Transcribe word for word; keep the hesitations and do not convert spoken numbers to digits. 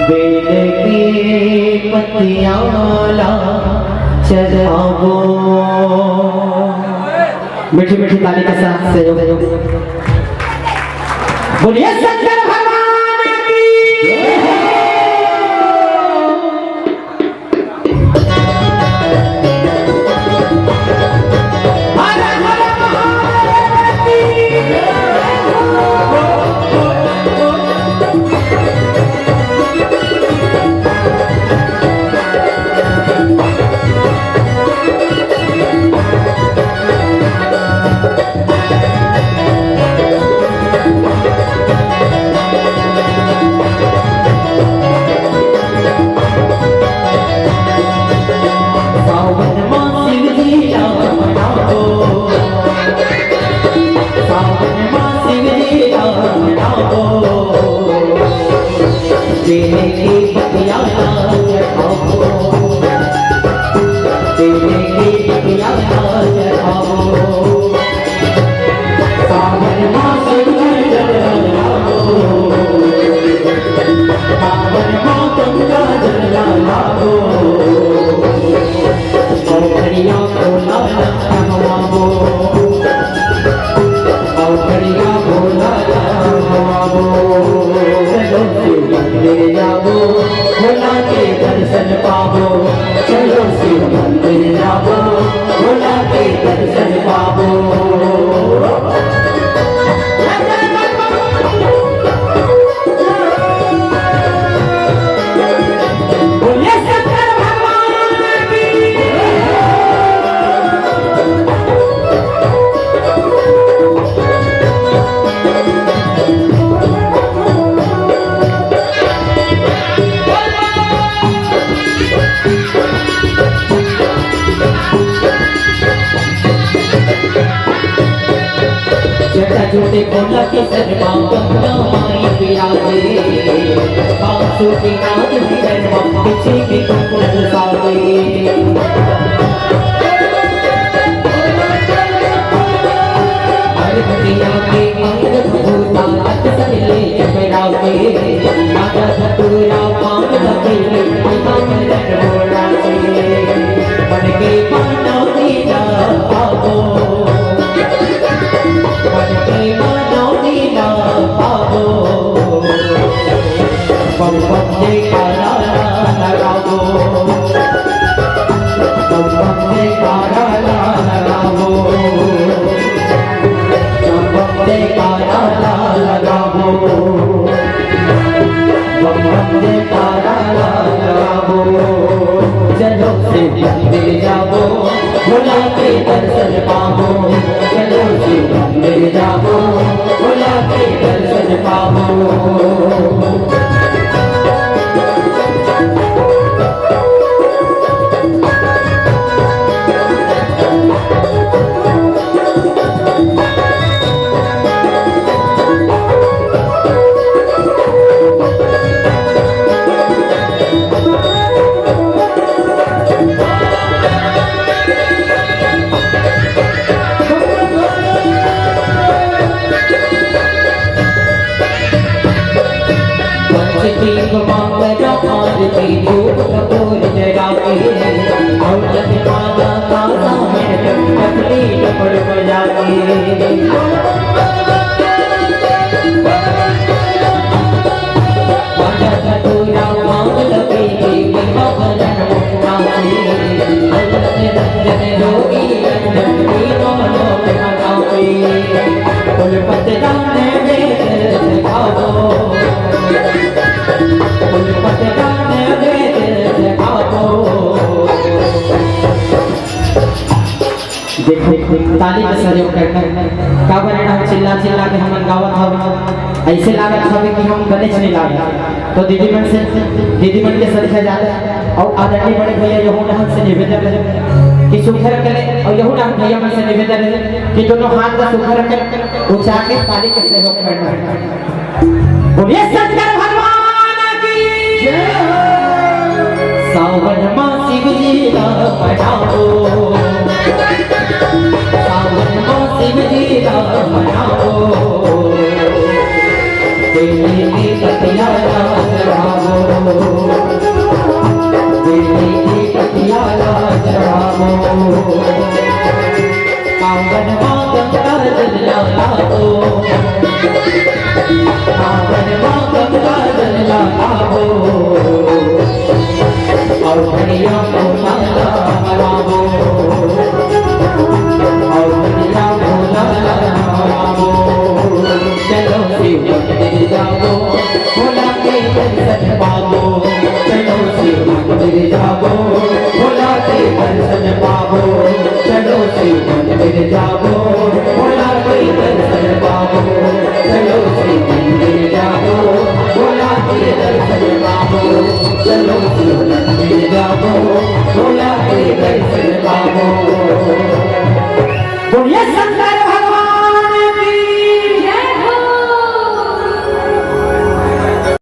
बेल के पतिया ला चढ़ाबो। मीठी मीठी ताली के साथ सहयोग। बोलिए शंकर भगवान की। सावन मा शिव जी ला मनाबो, सावन मा शिव जी ला मनाबो। बेल के पतिया ला चढ़ाबो, बेल के पतिया ला चढ़ाबो। सावन मा शंकर जल लाबो, सावन मा गंगा जल लाबो। औ बढ़िया भोला रंगवाबो, औ बढ़िया भोला रंगवाबो। चलो शिव मंदिर जाबो, भोला के दर्शन पाबो। चलो शिव मंदिर जाबो, भोला के दर्शन पाबो। बोलिए शंकर भगवान की। जटा जूटे खोला के सजवा गंगा माई विराजे, बांसुरी नाद हिरण मा पीछे के कुंडल साजे। हर दुनिया के अंग भभूता तक सजले जगरागे, माता धतूरा पान लगे, माता चरण मोड़ा के। मन के मानव दीना पावो, मन के मानव दीना पावो। बम बम जयकारा लगावो, बम बम जयकारा लगावो, बम बम जयकारा लगावो। बम बम जयकारा लगाबो, चलो शिव मंदिर जाबो, भोला के दर्शन पाबो। चलो शिव मंदिर जाबो, भोला के दर्शन पाबो। पंचदीप मांगल आरती धूप कपूर जला के, और जपमाला का सामन कंठली डमरू बजा के। मांगल धतूरा मांगल बेली, बिना भजन मुक्ता के। अंजन रंजन जोगी रंजन, तीनों लोक मनावे। कुलपति दान वेद सिखावो, कुलपति दान वेद सिखावो। देखो, ताली के सहयोग करना है। काबर एड़ा हम चिल्ला चिल्ला के हमन गावत हवन, ऐसे लागत हवे कि हम बनेच नहीं लागत। तो दीदी मन से, दीदी मन के संख्या ज्यादा है। और आदरणीय बड़े भैया यहू डहन से निवेदन रहे कि सुघर करे, और यहू डहन भैया मन से निवेदन रहे कि दोनों हाथ का सुघर कर उठा के ताली के सहयोग करना है। बोलिए शंकर भगवान की जय। सावन मा शिव जी ला मनाओ, सावन मा शिव जी ला मनाओ।